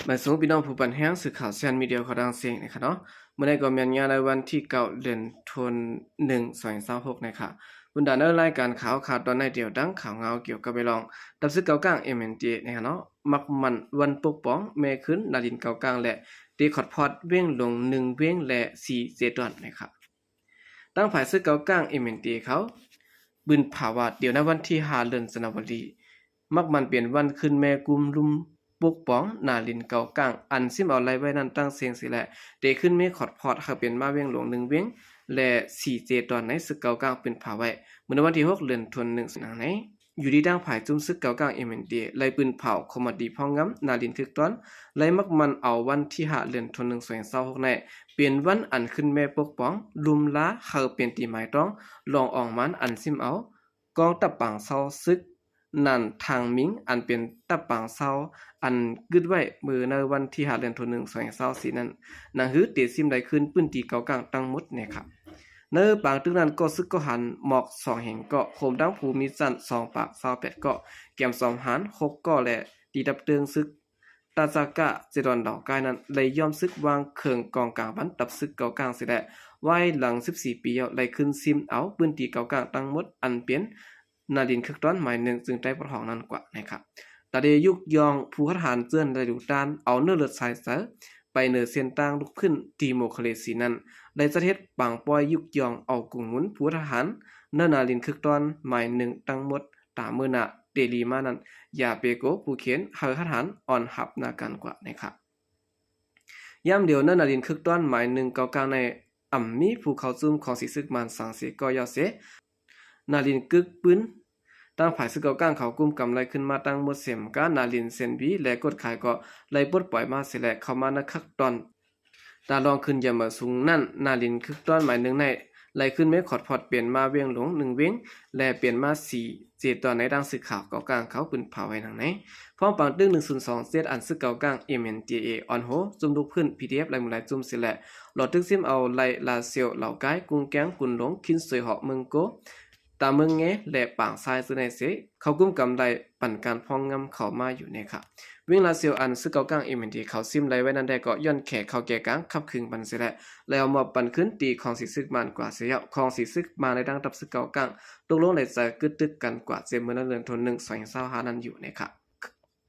ມາສູ່ພີ່ນ້ອງຜູ້ປັນແຮງ ສື່ຂ່າວແຊນມີເດຍຂອງຕ່າງເຊງນະຄະເນາະ. ມື້ນີ້ກໍແມ່ນຍາມໃນວັນທີເກົ້າ ເດືອນໂທນໜຶ່ງ ສອງພັນຊາວຫົກນະຄະ. ບັນດາໃນລາຍການຂ່າວຄາວຕອນໃນດຽວ ດັ່ງຂ່າວງາວກ່ຽວກັບໄປລອງ ດັບຊຶກເກົາກາງ ເອັມເອັນທີເອ ນະຄະເນາະ ມັກໝັ້ນວັນປົກປ້ອງແມ່ຄືນນາລິນເກົາກາງ ແລະ ຕີຂອດພອດເວງຫຼວງໜຶ່ງເວງ ແລະ ສີ່ເຈດອນນະຄະ. ທາງຝ່າຍຊຶກເກົາກາງ ເອັມເອັນທີເອ ເຂົາ ບືນພາວວ່າ ດຽວໃນວັນທີຫ້າ ເດືອນຈັນນາວາຣີ ມັກມັນເປັນວັນຄືນແມ່ກຸມລຸມປົກປ້ອງນາລິນເກົາກາງ ອັນຊິມເອົາໄລ່ໄວ້ນັ້ນຕັ້ງເສັງເສຍ ແລະ ເຕະຄືນແມ່ຂອດພອດໃຫ້ເປັນມາເວງຫຼວງໜຶ່ງເວງ ແລະ ສີ່ເຈດອນໃນຊຶກເກົາກາງ ບືນພາໄວ້ ມື້ໃນວັນທີຫົກ ເດືອນໂທນໜຶ່ງ ນາງໃນ ຢູ່ດີທາງຝ່າຍຈຸ້ມຊຶກເກົາກາງ ເອັມເອັນທີເອ ໄລ່ບືນພາວຄອມມາດີພອງງາມນາລິນຄຶກຕອນ ໄລ່ມັກມັນເອົາວັນທີຫ້າ ເດືອນໂທນໜຶ່ງ ສອງພັນຊາວຫົກໃນ ເປັນວັນອັນຄືນແມ່ປົກປ້ອງ ລຸມລາ ໃຫ້ເປັນທີ່ໝາຍຕ້ອງ ລອງອອງມານ ອັນຊິມເອົາ ກອງທັບປາງເຊົາຊຶກນານທາງມິງ ອັນເປັນທັບປາງເຊົາ ອັນກຶດໄວ້ເມື່ອໃນວັນທີຫ້າ ເດືອນໂທນໜຶ່ງ ສອງພັນຊາວສີ່ນັ້ນ ນາງຮືເຕະຊິມໄດ້ຄືນພື້ນທີ່ເກົາກາງທັງໝົດນະຄະ. ໃນປາງຕຶກນັ້ນ ກໍຊຶກກໍຫັນໝອກສອງແຫ່ງເກາະ ໂຮມທັງພູມີຊັ້ນສອງປາກຊາວແປດເກາະ ແກມສອມຫານຫົກເກາະ ແລະ ຕີດັບເຕີງຊຶກ ຕາຈາກະ ເຈດອນດາວກາຍນັ້ນ ໄດ້ຍອມຊຶກວາງເຄື່ອງກອງກາງບັນ ດັບຊຶກເກົາກາງເສຍ ແລະ ວາຍຫຼັງສິບສີ່ປີແລ້ວ ໄດ້ຄືນຊິມເອົາພື້ນທີ່ເກົາກາງທັງໝົດ ອັນເປັນນາລິນຄຶກຕອນໝາຍໜຶ່ງ ຈຶ່ງໄຕ້ປະທ້ອງນັ້ນກວ່ານະຄະ. ຕາເດຍຸກຍ້ອງຜູ້ຮັດຫານເຈື່ອນ ແລະ ດູຕານ ເອົາເນື້ອເລືອດສາຍໃຈ ໄປເໜືອເສັ້ນທາງລຸກຂຶ້ນດີໂມຄຣາຊີນັ້ນ ໄດ້ຈັດເຮັດປາງປ້ອຍຍຸກຍ້ອງເອົາກຸງມຸນຜູ້ຮັດຫານ ເນື້ອນາລິນຄຶກຕອນໝາຍໜຶ່ງທັງໝົດ ຕາມມື້ໜ້າເຕລີມານັ້ນ ຢາເປໂກຜູ້ເຂນ ໃຫ້ຮັດຫານອ່ອນຮັບໜ້າການກວ່ານະຄະ. ຍາມດຽວເນີນນາລິນຄຶກຕອນໝາຍໜຶ່ງເກົາກາງໃນ ອຳມີຜູ້ເຂົ້າຈຸ້ມຂອງສີຊຶກມານສັງເສກໍຢາວເສ ນາລິນກຶກປືນ ທາງຝ່າຍຊຶກເກົາກາງເຂົາກຸມກຳໄລ່ຂຶ້ນມາທັງໝົດເສມການ ນາລິນເຊັນບີ ແລະ ກົດຂາຍກໍໄລ່ປົດປ່ອຍມາເສ ແລະ ເຂົ້າມາໃນຄັກຕອນ ຕາລອງຂຶ້ນຢາມເໝີສູງນັ້ນ ນາລິນຄຶກຕອນໝາຍໜຶ່ງໃນ ໄລ່ຂຶ້ນເມຄອດພອດເປັນມາເວງຫຼວງໜຶ່ງເວງ ແລະ ເປັນມາສີ່ເຈດຕອນໃນ ດັ່ງສື່ຂ່າວເກົາກາງເຂົາປືນພາໄວ້ດັ່ງໃນ. ພ້ອມປາງຕຶກໜຶ່ງສູນສອງເຈັດ ອັນຊຶກເກົາກາງ ເອັມເອັນທີເອ ອອນໂຮ ຈຸ້ມລຸກພື້ນ ພີທີເອັຟ ໄລ່ໝູ່ໄລ່ຈຸ້ມເສ ແລະ ຫຼໍ້ຕຶກຊິມເອົາໄລ່ລາເຊວ ເຫຼົ່າກາຍ ກຸງແກງ ກຸນຫຼົງ ຄິນສວຍ ເຫາະເມືອງໂກ ຕາເມືອງແງ ແລະ ປາງຊາຍ ຊື່ໃນເສ ເຂົາກຸມກຳໄລ່ປັນການພອງງາມເຂົ້າມາຢູ່ແນ່ຄະ. ເວງລາເຊວ ອັນຊຶກເກົາກາງ ເອັມເອັນທີ ເຂົາຊິມໄລ່ໄວ້ນັ້ນແດ່ ກໍຍ້ອນແຂກເຂົ້າແກ່ກາງຂັບຂຶງປັນເສ ແລະ ໄລ່ເອົາມອບປັນຄືນຕີຂອງສີຊຶກມານກວ່າເສແລ້ວ ຂອງສີຊຶກມານໃນດັ່ງກັບຊຶກເກົາກາງ ຕົກລົງໄດ້ຈະກຶດຕຶກກັນກວ່າເຊັ່ນເມື່ອເດືອນໂທນໜຶ່ງ ສອງພັນຊາວຫ້ານັ້ນຢູ່ແນ່ຄະ.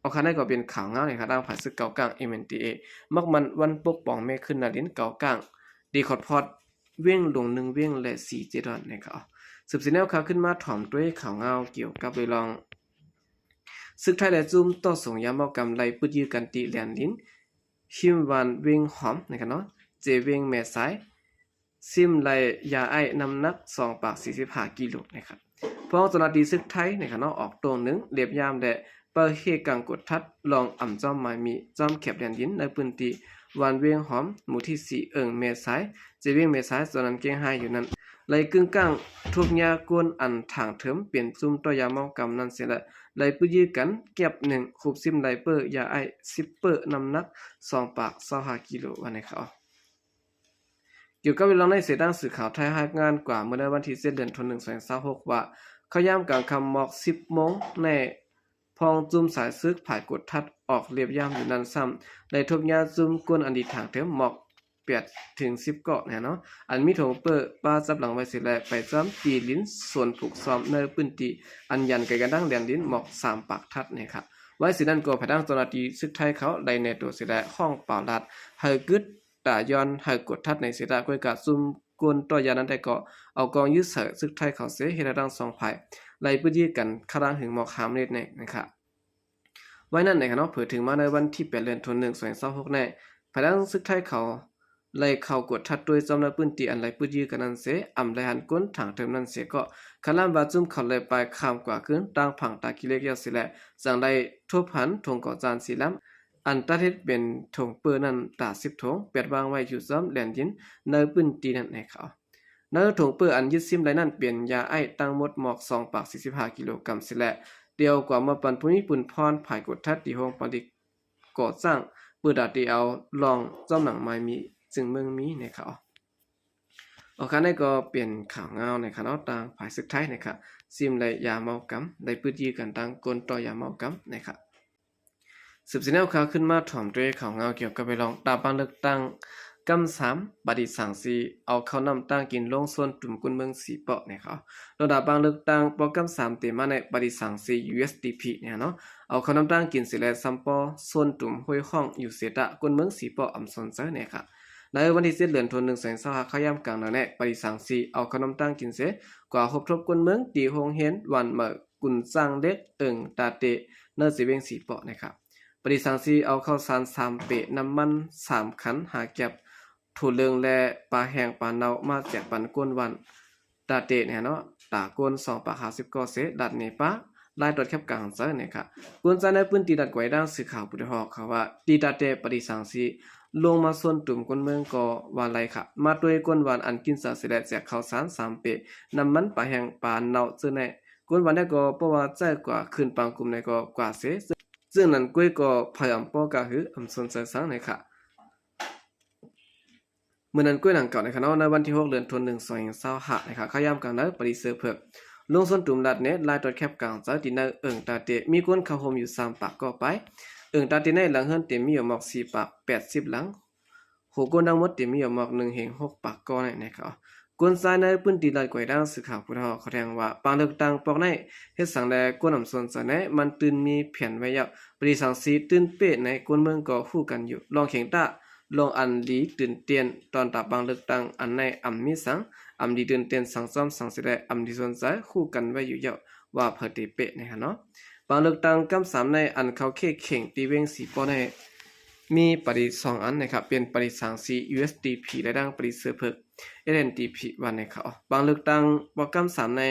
ເອົາຄະ ນັ້ນກໍເປັນຂ່າວງາວນະຄະ ທາງຝ່າຍຊຶກເກົາກາງ ເອັມເອັນທີເອ ມັກມັນວັນປົກປ້ອງແມ່ຄືນນາລິນເກົາກາງ ຕີຂອດພອດເວງຫຼວງໜຶ່ງເວງ ແລະ ສີ່ເຈດອນນະຄະ. ສືບສຽນແນວຂ່າວຂຶ້ນມາ ຖອມດ້ວຍຂ່າວງາວກ່ຽວກັບເລື່ອງ ຊຶກໄທ ແລະ ຈຸ້ມຕໍ່ສົງຢາເມົາກຳ ໄລ່ປຶດຢື້ກັນທີ່ແລນດິນ ຫິມບ້ານເວງຫອມນະຄະເນາະ ເຈເວງແມ່ສາຍ ຊິມໄລ່ຢາໄອສ໌ນ້ຳໜັກສອງປາກສີ່ສິບຫ້າກິໂລນະຄະ. ພ້ອມເຈົ້າໜ້າທີ່ຊຶກໄທນະຄະເນາະ ອອກໂຕ້ງໜຶ່ງ ລຽບຢາມ ແລະ ເປີເຮກາງກວດທັດ ລອງອຳຈອມໝາຍມີ ຈອມແຄບແດນດິນ ໃນພື້ນທີ່ບ້ານເວງຫອມ ໝູ່ທີສີ່ ເອີ່ງແມ່ສາຍ ເຈເວງແມ່ສາຍ ເຈົ້ານັ້ນເກັ່ງຮ້າຍຢູ່ນັ້ນ ໄລ່ກຶ້ງກ້າງ ທຸບຍາກົນອັນຖາງເທີມ ເປັນຈຸ້ມຕໍ່ຢາເມົາກຳນັ້ນເສ ແລະ ໄລ່ປຶດຢື້ກັນ ແກັບໜຶ່ງ ຮູບຊິມໄລ່ເປີຢາໄອສ໌ສິບເປີ ນ້ຳໜັກສອງປາກຊາວຫ້າກິໂລ ວ່າໃນຂ່າວ. ກ່ຽວກັບເລື່ອງໃນເສ ດັ່ງສື່ຂ່າວໄທລາຍງານກວ່າ ເມື່ອໃນວັນທີເຈັດ ເດືອນໂທນໜຶ່ງ ສອງພັນຊາວຫົກວ່າ ເຂົ້າຍາມກາງຄ່ຳໝອກສິບໂມງໃນ ພ້ອມຈຸ້ມສາຍຊຶກຝ່າຍກວດທັດອອກລຽບຢາມຢູ່ນັ້ນຊ້ຳ ໄດ້ທົບຍາຈຸ້ມກົນອັນດີຖາງເທີມໝອກແປດເຖິງສິບເກາະແນ່ເນາະ ອັນມີຖົງເປີປ້າຈັບຫຼັງໄວ້ເສ ແລະ ໄປຈ້ຳຕີດິນສວນຜູກຊ້ອມໃນພື້ນທີ່ອັນຢ່າງໄກກັນດັ່ງແດນດິນໝອກສາມປາກທັດແນ່ຄະ. ໄວ້ເສນັ້ນກໍພາຍຫຼັງເຈົ້າໜ້າທີ່ຊຶກໄທເຂົາໄດ້ແນໂຕເສ ແລະ ຮ້ອງປາວລາດໃຫ້ກຶດ ຕາຍ້ອນໃຫ້ກວດທັດໃນເສດາ ກ້ວຍກາຈຸ້ມກົນຕໍ່ຢານັ້ນໄດ້ກໍເອົາກອງຍຶດໃສ່ຊຶກໄທເຂົາເສ ເຮັດໃຫ້ທັງສອງຝ່າຍໄລ່ປຶດຢື້ກັນຄາດາງເຖິງໝອກຫ້າມິດແນ່ນະຄະ. ໄວ້ນັ້ນນະຄະເນາະ ເຜີເຖິງມາໃນວັນທີແປດ ເດືອນໂທນໜຶ່ງ ສອງພັນຊາວຫົກແນ່ ພາຍຫຼັງຊຶກໄທເຂົາໄລ່ເຂົ້າກວດທັດດ້ວຍຈອມໃນພື້ນທີ່ອັນໄລ່ປຶດຢື້ກັນນັ້ນເສ ອຳໄລ່ຫັນກົນທາງເທີມນັ້ນເສ ກໍຄາດລຳວ່າຈຸ້ມເຂົາໄລ່ປາຍຂ້າມກວ່າຄືນທາງຝັ່ງຕາກິເລັກແລ້ວເສ ແລະ ຈັ່ງໄດ້ທົບຫັນຖົງເກົາຈານສີ່ລຳ ອັນຕັດເຮັດເປັນຖົງເປີນັ້ນຕາສິບຖົງ ແປດວາງໄວ້ຢູ່ຈອມແດນດິນໃນພື້ນທີ່ນັ້ນໃຫ້ເຂົາ. ໃນຖົງເປີອັນຍຶດຊິມໄດ້ນັ້ນເປັນຢາໄອສ໌ທັງໝົດໝອກສອງປາກສີ່ສິບຫ້າກິໂລກຣາມເສ ແລະ ດຽວກວ່າມາປັນພູມີປຸນພອນ ຝ່າຍກວດທັດທີ່ໂຮງຜະລິດກໍ່ສ້າງ ເປີດດາດທີ່ເອົາລອງຈອມໜັງມາຍມີ ຈຶ່ງເມືອງມີໃນເຂົາ. ອອກຄະ ນັ້ນກໍເປັນຂ່າວງາວໃນຄະເນາະ ທາງຝ່າຍຊຶກໄທໃນຄະ ຊິມໄດ້ຢາເມົາກຳ ໄດ້ປຶດຢື້ກັນທາງກົນຕໍ່ຢາເມົາກຳໃນຄະ. ສືບສຽນແນວຂ່າວຂຶ້ນມາຖອມດ້ວຍຂ່າວງາວກ່ຽວກັບເລື່ອງຕາບາງເລືອກຕັ້ງກຳສາມ ປາຕີສາງຊີ ເອົາເຂົ້ານ້ຳຕັ້ງກິນລົງຊົນຕຸ່ມກົ້ນເມືອງສີເປາະນະຄັບ. ລອງຕາບາງເລືອກຕັ້ງປະກຳສາມເຕມາໃນປາຕີສາງຊີ USDP ນີ້ເນາະ ເອົາເຂົ້ານ້ຳຕັ້ງກິນເສແລະ ຊຳປໍຊົນຕຸ່ມໂຫຍຮ້ອງຢູ່ເສຕະ ກົ້ນເມືອງສີເປາະອຳຊົນເຊີນະຄັບ. ໃນວັນທີເຈັດ ເດືອນໂທນ ໜຶ່ງ ສອງພັນຊາວຫ້າ ເຂົ້າຍາມກາງນາແນະ ປາຕີສາງຊີ ເອົາເຂົ້ານ້ຳຕັ້ງກິນເສ ກວ່າພົບທົບກົ້ນເມືອງ ທີ່ໂຮງຮຽນບ້ານເໝີ ກຸນຊ້າງເລັກ ເອີງຕາເຕ ໃນເຊວຽງສີເປາະນະຄັບ. ປາຕີສາງຊີ ເອົາເຂົ້າສານສາມເປ ນ້ຳມັນສາມຄັນ ຫ້າແກັບ ຖົ່ວເລິງ ແລະ ປາແຫ້ງປາເນົ່າ ມາແຈກປັນກົ້ນບ້ານຕາເຕນະເນາະ ຕາກົ້ນ ສອງປາກຫ້າສິບ ກໍເສ ລັດເນປາ ລາຍຕອດແຄບກາງເຊີນະຄັບ. ກຸນຊາຍໃນພື້ນທີ່ລັດກວາຍດ່າງ ສື່ຂ່າວຜູ້ໄດ້ຮອກຂ່າວວ່າ ຕີຕາເຕ ປາຕີສາງຊີ ລົງມາຊົນຕຸ່ມກົ້ນເມືອງກໍວ່າໄດ້ນະຄັບ ມາດ້ວຍກົ້ນບ້ານອັນກິນເຊົາເສແລະ ແຈກເຂົ້າສານສາມເປ ນ້ຳມັນ ປາແຫ້ງປາເນົ່າເຈີແນະ ກົ້ນບ້ານໃດກໍເວົ້າວ່າ ໃຈກວ່າຂຶ້ນປາງກຸ່ມໃດກໍກວ່າເສ ເຊິ່ງນັ້ນກ້ວຍກໍໃຜອຳປໍກະຫືອອຳຊົນເຊີນສັງນະຄັບ. ມື້ນັ້ນກ້ວຍໜັງເກົ່ານະຄັບເນາະ ໃນວັນທີຫົກ ເດືອນໂທນ ໜຶ່ງ ສອງພັນຊາວຫ້ານະຄັບ ເຂົ້າຍາມກາງນາ ປາຕີເຊີເພິກ ລົງຊົນຕຸ່ມລັດເນ ລາຍຕອດແຄບກາງເຊີນ ທີ່ໃນເອີງຕາເຕ ມີຄົນເຂົ້າໂຮມຢູ່ສາມປາກກໍປາຍ. ເອີງຕາເຕໃນຫຼັງເຮືອນເຕັມມີຢູ່ໝອກສີ່ປາກແປດສິບຫຼັງ ໂຫກົ້ນທັງໝົດເຕັມມີຢູ່ໝອກໜຶ່ງເຮງຫົກປາກກໍໃນນະຄັບ. ກຸນຊາຍໃນພື້ນທີ່ລັດກວາຍດ່າງ ສື່ຂ່າວຜູ້ໄດ້ຮອກຂ່າວແຈ້ງວ່າ ປາງເລືອກຕັ້ງປອກໃນ ເຮັດສັງແລ ກົ້ນອຳຊົນເຊີນແນ ມັນຕື່ນມີແຜນໄວ້ແລ້ວ ປາຕີສາງຊີ ຕື່ນເປ້ໃນ ກົ້ນເມືອງກໍຮູ້ກັນຢູ່ ລອງເຄັ່ງຕາ ລອງອັນດີຕື່ນເຕັ້ນ ຕອນຕາບາງເລືອກຕັ້ງອັນໃນອຳມີສັງ ອຳດີຕື່ນເຕັ້ນສັງຊອມສັງເສແລ ອຳດີສົນໃຈ ຮູ້ກັນໄວ້ຢູ່ແລ້ວວ່າໃຜເຕເປ້ນະຄັບເນາະ. ປາງເລືອກຕັ້ງກຳສາມໃນ ອັນເຂົ້າເຂດເຄັ່ງທີ່ວຽງສີເປາະໃນ ມີປາຕີສອງອັນນະຄັບ ເປັນປາຕີສາງຊີ USDP ແລະ ດັ່ງປາຕີເຊີເພິກ SNDP ວ່ານະຄັບ. ປາງເລືອກຕັ້ງປະກຳສາມໃນ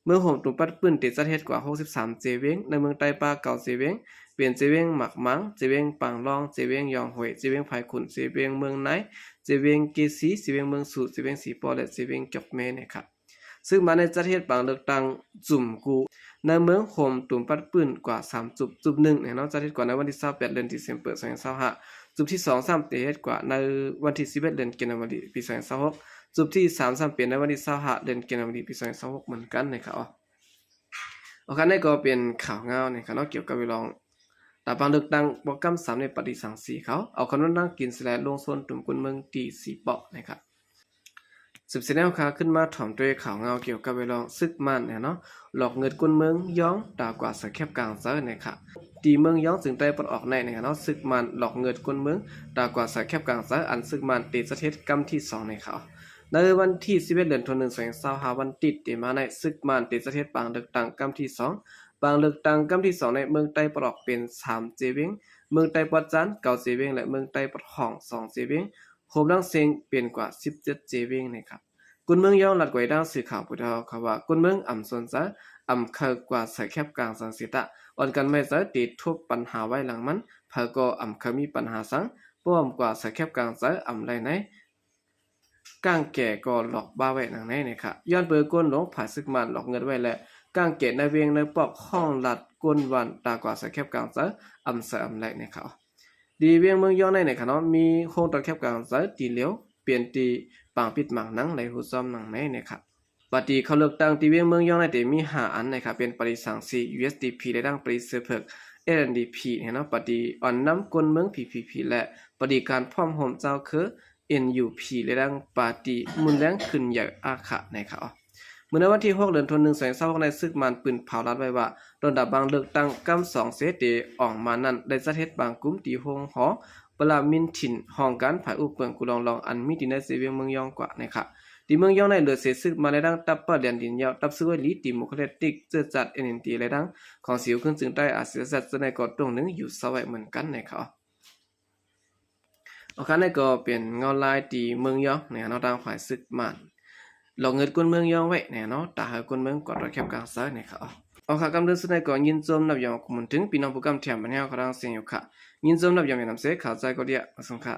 ເມືອງໂຮມຕຸມປັດປືນ ເຕຈັດເຮັດກວ່າຫົກສິບສາມເຈວຽງ ໃນເມືອງໃຕ້ປາກເກົ້າເຈວຽງ ເປັນເຈວຽງໝາກມັງ ເຈວຽງປາງລອງ ເຈວຽງຢອງໂຫຍ ເຈວຽງພາຍຂຸນ ເຈວຽງເມືອງນາຍ ເຈວຽງເກສີ ເຈວຽງເມືອງສູ ເຈວຽງສີປໍ ແລະ ເຈວຽງຈອກແມນະຄັບ. ຊຶກມານໄດ້ຈັດເຮັດປາງເລືອກຕັ້ງຈຸ່ມກູ່ ໃນເມືອງໂຮມຕຸມປັດປືນກວ່າສາມຈຸບ ຈຸບໜຶ່ງນະເນາະ ຈັດເຮັດກວ່າໃນວັນທີຊາວແປດ ເດືອນ December ສອງພັນຊາວຫ້າ ຈຸບທີສອງຊ້ຳເຕເຮັດກວ່າໃນວັນທີສິບເອັດ ເດືອນ January ປີສອງພັນຊາວຫົກ ຈຸບທີສາມຊ້ຳເປັນໃນວັນທີຊາວຫ້າ ເດືອນ January ປີສອງພັນຊາວຫົກເໝືອນກັນນະຄັບ. ໂອເຄ ນີ້ກໍເປັນຂ່າວງາວນະຄັບເນາະ ກ່ຽວກັບເລື່ອງຕາບາງເລືອກຕັ້ງປະກຳສາມໃນປາຕີສາງຊີເຂົາ ເອົາຄຳນຳຕັ້ງກິນສະແລະ ລົງຊົນຕຸ່ມກົ້ນເມືອງທີ່ສີເປາະນະຄັບ. ສືບສຽນແນວຂ່າວຂຶ້ນມາຖອມດ້ວຍຂ່າວງາວກ່ຽວກັບເລື່ອງຊຶກມານນະເນາະ ຫຼອກເງິດກົ້ນເມືອງຢອງ ຕາກວ່າໃສ່ແຄບກາງເຊີນນະຄັບ. ທີ່ເມືອງຢອງ ເຊີງໃຕ້ປອດອອກໃນນະເນາະ ຊຶກມານຫຼອກເງິດກົ້ນເມືອງ ຕາກວ່າໃສ່ແຄບກາງເຊີນ ອັນຊຶກມານເຕຈັດເຮັດກຳທີສອງນະຄັບ. ໃນວັນທີສິບເອັດ ເດືອນ June ສອງພັນຊາວຫ້າ ວັນຕິດເຕມາໃນ ຊຶກມານເຕຈັດເຮັດປາງເລືອກຕັ້ງກຳທີສອງ ປາງເລືອກຕັ້ງກຳທີສອງໃນເມືອງໃຕ້ປອດອອກເປັນສາມເຈວຽງ ເມືອງໃຕ້ປອດຈັນເກົ້າເຈວຽງ ແລະ ເມືອງໃຕ້ປອດຫ້ອງສອງເຈວຽງ ໂຮມທັງເສັງເປັນກວ່າສິບເຈັດເຈວຽງນະຄັບ. ກຸນເມືອງຢອງ ລັດກວາຍດ່າງ ສື່ຂ່າວຜູ້ໄດ້ຮອກຂ່າວວ່າ ກຸນເມືອງອຳຊົນເຊີນ ອຳເຄີກວ່າໃສ່ແຄບກາງສັງເສຕະ ອ່ອນກັນໄວ້ເຊີນ ເຕທົບປັນຫາໄວ້ຫຼັງມັນ ໃຜກໍອຳເຄີມີປັນຫາສັງ ປ້ອມກວ່າໃສ່ແຄບກາງເຊີນ ອຳໄລໃນ ກ້າງແກ່ກໍຫຼອກບ້າໄວ້ໜັງໃນນະຄັບ. ຍ້ອນເປີກ້ນຫຼົງ ຜາຍຊຶກມານຫຼອກເງິດໄວ້ ແລະ ກ້າງແກ່ໃນວຽງໃນປອກຫ້ອງລັດ ກົ້ນວັນຕາກວ່າໃສ່ແຄບກາງເຊີນ ອຳເຊີອຳໄລນະຄັບ. ທີ່ວຽງເມືອງຢອງໃນນະຄັບເນາະ ມີໂຮງຕອນແຄບກາງເຊີນທີ່ຫຼຽວ ເປັນທີ່ປາງປິດໝາງໜັງ ໄດ້ຮູ້ຊອມໜັງໃນນະຄັບ. ປາຕີເຂົ້າເລືອກຕັ້ງທີ່ວຽງເມືອງຢອງໃນເຕມີຫ້າອັນນະຄັບ ເປັນປາຕີສາງຊີ USDP ແລະ ດັ່ງປາຕີເຊີເພິກ SNDP ນະເນາະ ປາຕີອ່ອນນຳກົ້ນເມືອງ PPP ແລະ ປາຕີການພ້ອມຮ່ວມເຈົ້າຄື NUP ແລະ ດັ່ງປາຕີມູນແລງຂຶ້ນໃຫຍ່ອາຄະນະຄັບ. ເມື່ອໃນວັນທີຫົກ ເດືອນ June ສອງພັນຊາວຫົກ ໃນຊຶກມານປືນເຜົາລັດໄວ້ວ່າ ດອນດາບາງເລືອກຕັ້ງກຳສອງເສເຕອອກມານັ້ນ ໄດ້ຈັດເຮັດບາງກຸ່ມທີ່ໂຮງຫໍປະລາມິນຖິ່ນ ຫ້ອງການຝ່າຍອຸເປິງ ກູລອງລອງ ອັນມີທີ່ໃນເຊວຽງເມືອງຢອງກວ່ານະຄັບ. ທີ່ເມືອງຢອງໃນເຫຼືອເສຊຶກມາໃນດັ່ງ ຕັບປະແດນດິນຍາວ ຕັບຊຶກໄວຫຼີ ຕີໂມຄຣາຕິກເຈີດຈັດ NUG ແລະ ດັ່ງຂອງສີຫູຂຶ້ນເຊີງໃຕ້ RCSS ເຈົ້າໃນກໍຕົງໜຶ່ງຢູ່ເຊົາໄວ້ເໝືອນກັນນະຄັບ. ໂອເຄ ນີ້ກໍເປັນເງົາລາຍທີ່ເມືອງຢອງນະເນາະ ທາງຝ່າຍຊຶກມານ ຫຼອກເງິດກົ້ນເມືອງຢອງໄວ້ນະເນາະ ຕາໃຫ້ກົ້ນເມືອງກວາດຕອດແຄບກາງເຊີນນະຄັບ. ເອົາ ຄຳເຕືອນສຸດທ້າຍກໍຍິນຊົມນັບຢອງຂອບຄຸນເຖິງພີ່ນ້ອງຜູ້ກຳແຖມບັນແຮວຂອງທາງສຽງຢູ່ຄ່ະ. ຍິນຊົມນັບຢອງນຳເສ ຂ່າວໃຈກໍເດຍ ມາສົ່ງຄ່ະ.